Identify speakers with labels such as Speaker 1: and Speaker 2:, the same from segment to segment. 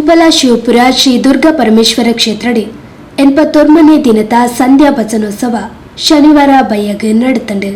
Speaker 1: ಕುಂಪಲ ಶಿವಪುರ ಶ್ರೀ ದುರ್ಗಾ ಪರಮೇಶ್ವರ ಕ್ಷೇತ್ರಡ್ 89ನೇ ದಿನದ ಸಂಧ್ಯಾ ಭಜನೋತ್ಸವ ಶನಿವಾರ ಬಯ್ಯಗ್ ನಡತುಂಡು.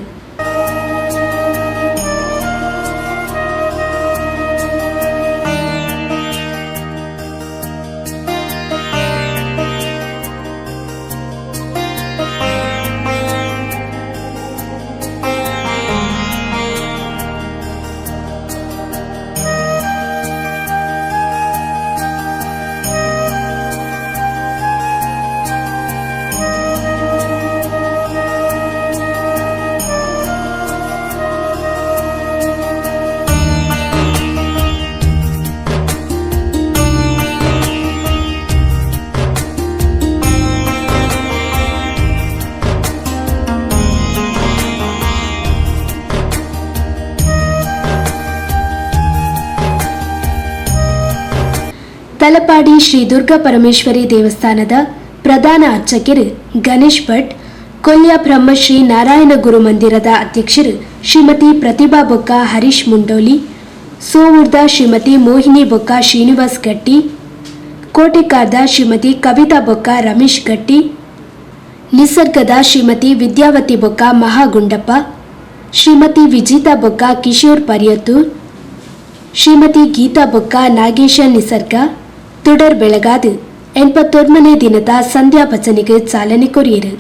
Speaker 1: ತಲಪಾಡಿ ಶ್ರೀ ದುರ್ಗಾ ಪರಮೇಶ್ವರಿ ದೇವಸ್ಥಾನದ ಪ್ರಧಾನ ಅರ್ಚಕರು ಗಣೇಶ್ ಭಟ್, ಕೊಲ್ಯ ಬ್ರಹ್ಮಶ್ರೀ ನಾರಾಯಣ ಗುರು ಮಂದಿರದ ಅಧ್ಯಕ್ಷರು ಶ್ರೀಮತಿ ಪ್ರತಿಭಾ ಬೊಕ್ಕ ಹರೀಶ್ ಮುಂಡೋಲಿ, ಸೋವೂರ್ದ ಶ್ರೀಮತಿ ಮೋಹಿನಿ ಬೊಕ್ಕ ಶ್ರೀನಿವಾಸ್ ಗಟ್ಟಿ, ಕೋಟೆಕಾರ್ದ ಶ್ರೀಮತಿ ಕವಿತಾ ಬೊಕ್ಕ ರಮೇಶ್ ಗಟ್ಟಿ, ನಿಸರ್ಗದ ಶ್ರೀಮತಿ ವಿದ್ಯಾವತಿ ಬೊಕ್ಕ ಮಹಾಗುಂಡಪ್ಪ, ಶ್ರೀಮತಿ ವಿಜಿತಾ ಬೊಕ್ಕ ಕಿಶೋರ್ ಪರ್ಯತ್ತೂರ್, ಶ್ರೀಮತಿ ಗೀತಾ ಬೊಕ್ಕ ನಾಗೇಶ ನಿಸರ್ಗ ತುಡರ್ ಬೆಳಗಾದ್ 89ನೇ ದಿನದ ಸಂಧ್ಯಾ ಭಜನೆಗೆ ಚಾಲನೆ ಕೊರಿಯರು.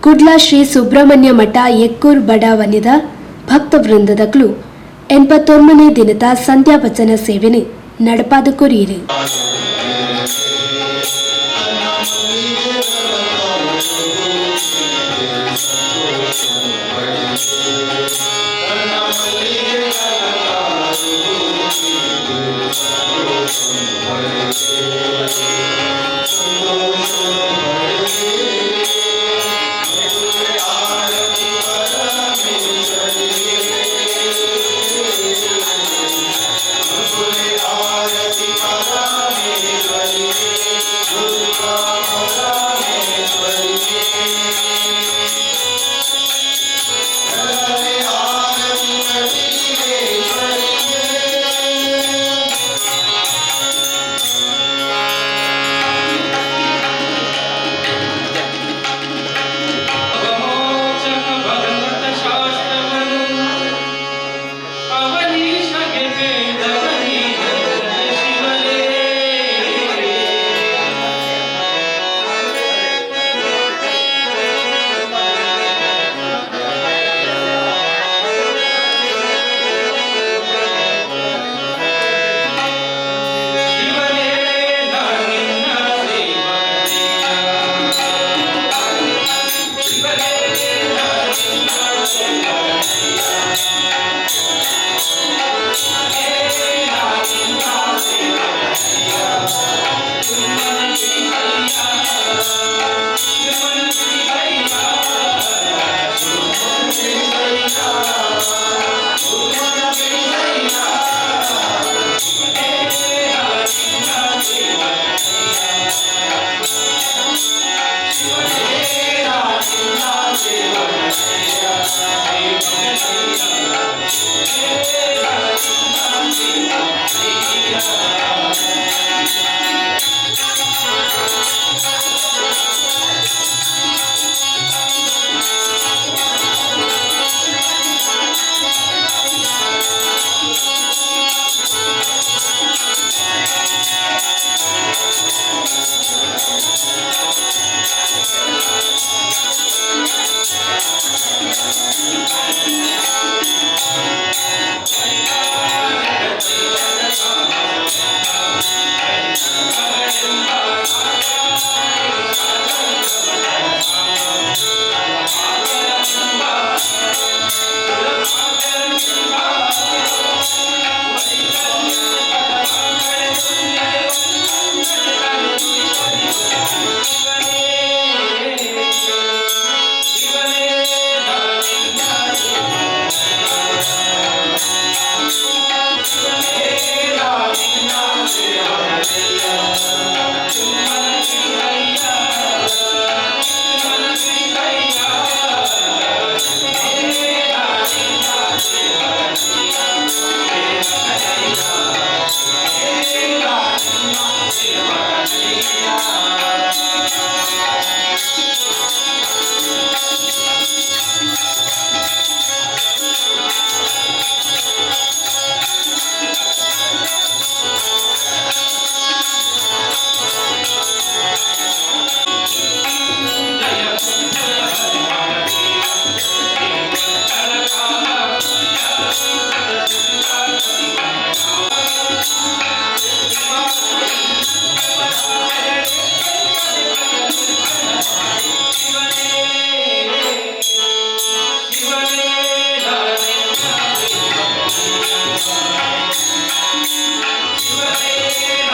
Speaker 1: Kudla Shri Subrahmanya ಮಠ ಎಕ್ಕೂರ್ ಬಡಾವಣೆದ ಭಕ್ತ ವೃಂದದಕ್ಲು 89ನೇ ದಿನದ ಸಂಧ್ಯಾ ಭಜನ ಸೇವೆನೆ ನಡಪಾದ ಕೊರಿಯಿರು.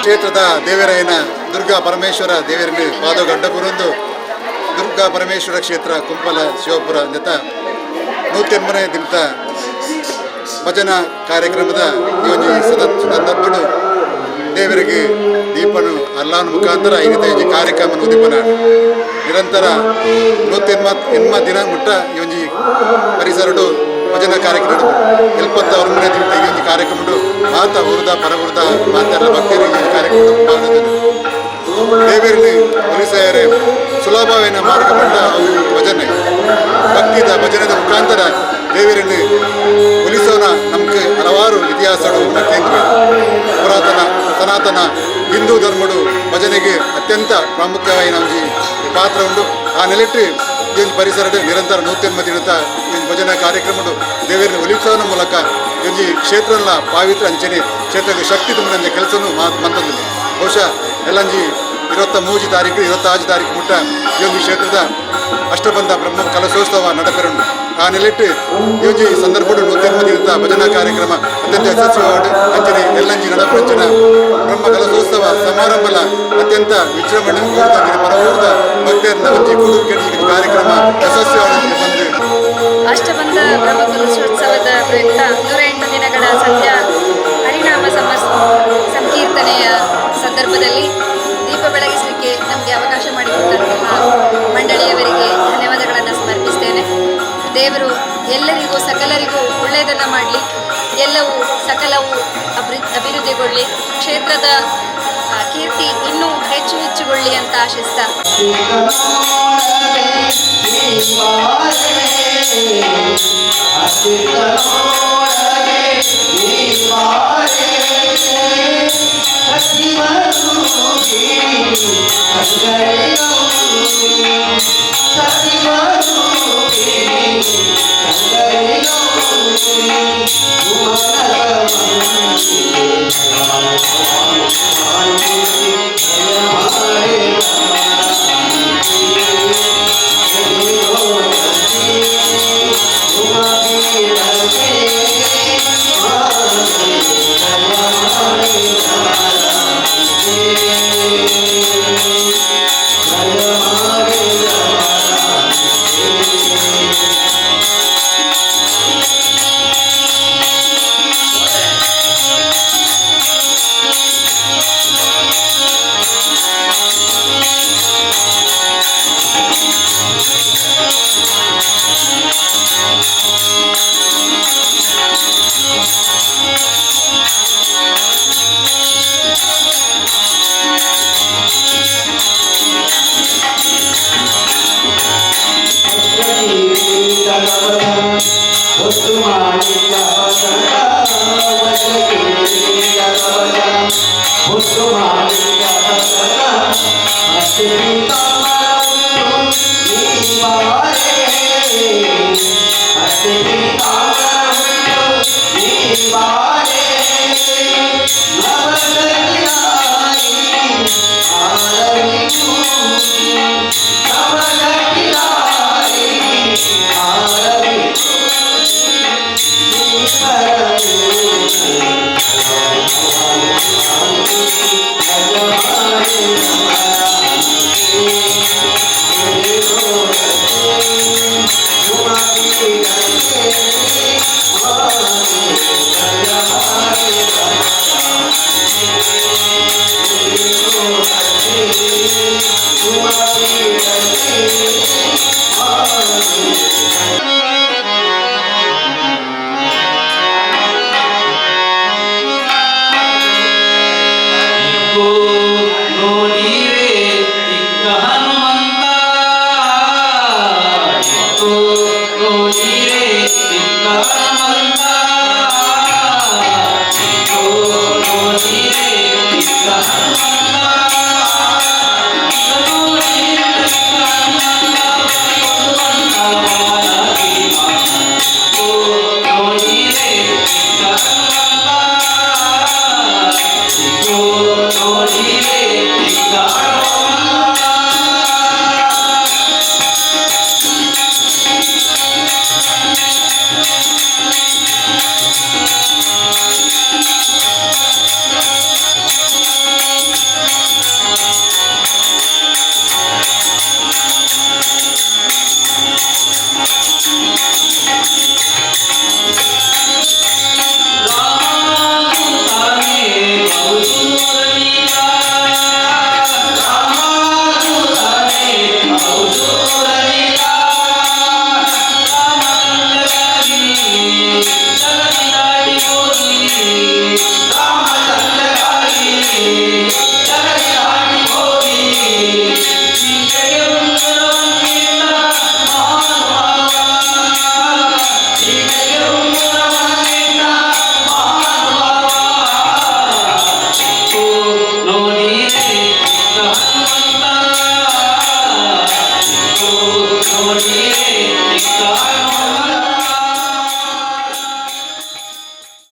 Speaker 2: ಕ್ಷೇತ್ರದ ದೇವರಾಯನ ದುರ್ಗಾ ಪರಮೇಶ್ವರ ದೇವರನ್ನು ಪಾದಗಡ್ಡಪುರಂದು ದುರ್ಗಾ ಪರಮೇಶ್ವರ ಕ್ಷೇತ್ರ ಕುಂಪಲ ಶಿವಪುರ ಅಂದಿತ 180ನೇ ದಿನದ ಭಜನಾ ಕಾರ್ಯಕ್ರಮದ ಈ ಸಂದರ್ಭಡು ದೇವರಿಗೆ ದೀಪನು ಅಲ್ಲಾನ ಮುಖಾಂತರ ಈ ಕಾರ್ಯಕ್ರಮ ಉದ್ದೀಪನ ನಿರಂತರ 180 ದಿನ ಮುಟ್ಟ ಈ ಒಂಜಿ ಪರಿಸರಡು ಭಜನಾ ಕಾರ್ಯಕ್ರಮ 79ನೇ ದಿನ ಈ ಒಂದು ಕಾರ್ಯಕ್ರಮ ಮಾತ ಊರದ ಪರವೂರದ ಮಾತೆಲ್ಲ ಭಕ್ತರಿಗೆ ಈ ಕಾರ್ಯಕ್ರಮ ದೇವರಲ್ಲಿ ಪೊಲೀಸರೇ ಸುಲಭವೇನ ಮಾರ್ಗ ಪಟ್ಟ ಭಜನೆ ಭಕ್ತಿದ ಭಜನೆದ ಮುಖಾಂತರ ದೇವರನ್ನು ಒಲಿಸೋಣ. ನಮಗೆ ಹಲವಾರು ಇತಿಹಾಸಗಳು ಕೇಂದ್ರ ಪುರಾತನ ಸನಾತನ ಹಿಂದೂ ಧರ್ಮಡು ಭಜನೆಗೆ ಅತ್ಯಂತ ಪ್ರಾಮುಖ್ಯವಾದ ಒಂಜಿ ಪಾತ್ರ ಉಂಟು. ಆ ನೆಲೆಟ್ಟು ಈ ಒಂಜಿ ಪರಿಸರಡ್ ನಿರಂತರ 180 ದಿನತ ಈ ಒಂಜಿ ಭಜನಾ ಕಾರ್ಯಕ್ರಮಡು ದೇವರ ಒಲಿಪ್ಸವನ ಮೂಲಕ ಈ ಒಂಜಿ ಕ್ಷೇತ್ರಲ ಪಾವಿತ್ರ ಅಂಚನೆ ಕ್ಷೇತ್ರದ ಶಕ್ತಿ ತುಂಬುನಂಜ ಕೆಲಸನು ಮಂತೊಂದುಲ್ಲೆರ್. ಬಹುಶಃ ಎಲ್ಲಂಜಿ 23 ತಾರೀಕು, 26 ತಾರೀಕು ಮುಟ್ಟ ಈ ಒಂದು ಕ್ಷೇತ್ರದ ಅಷ್ಟಬಂಧ ಬ್ರಹ್ಮ ಕಲಶೋತ್ಸವ ನಡಪೆರುಂಡು. ಆ ನೆಲೆಟ್ ಈ ಒಂಜಿ ಸಂದರ್ಭಡು 180 ದಿನದ ಭಜನಾ ಕಾರ್ಯಕ್ರಮ ಅತ್ಯಂತ ಯಶಸ್ವಿಯಾದ ಅಂಚನೆ ಎಲ್ಲಂಜಿ ನಡಪಂಚನ ಬ್ರಹ್ಮ ಕಲಶೋತ್ಸವ ಸಮಾರಂಭಲ ಅತ್ಯಂತ ವಿಜೃಂಭಣೆ ಪರವೂರ್ದ ಭಕ್ತರನ್ನ ಒಂಜಿ ಕೂಡುವಿಕೆ ಕಾರ್ಯಕ್ರಮ ಯಶಸ್ವಿಯಾದ ಬಂದು.
Speaker 3: ಅಷ್ಟಬಂಧ ಬ್ರಹ್ಮಕಲಶೋತ್ಸವದ ಪ್ರಯುಕ್ತ 108 ದಿನಗಳ ಸತ್ಯ ಹರಿನಾಮ ಸಂಕೀರ್ತನೆಯ ಸಂದರ್ಭದಲ್ಲಿ ದೀಪ ಬೆಳಗಿಸಲಿಕ್ಕೆ ನಮಗೆ ಅವಕಾಶ ಮಾಡಿಕೊಟ್ಟಂತಹ ಮಂಡಳಿಯವರಿಗೆ ಧನ್ಯವಾದಗಳನ್ನು ಸಮರ್ಪಿಸ್ತೇನೆ. ದೇವರು ಎಲ್ಲರಿಗೂ, ಸಕಲರಿಗೂ ಒಳ್ಳೆಯದನ್ನು ಮಾಡಲಿ. ಎಲ್ಲವೂ ಸಕಲವೂ ಅಭಿವೃದ್ಧಿಗೊಳ್ಳಿ, ಕ್ಷೇತ್ರದ ಕೀರ್ತಿ ಇನ್ನೂ ಹೆಚ್ಚು ಹೆಚ್ಚುಗೊಳ್ಳಿ ಅಂತ ಆಶಿಸ್ತಾ.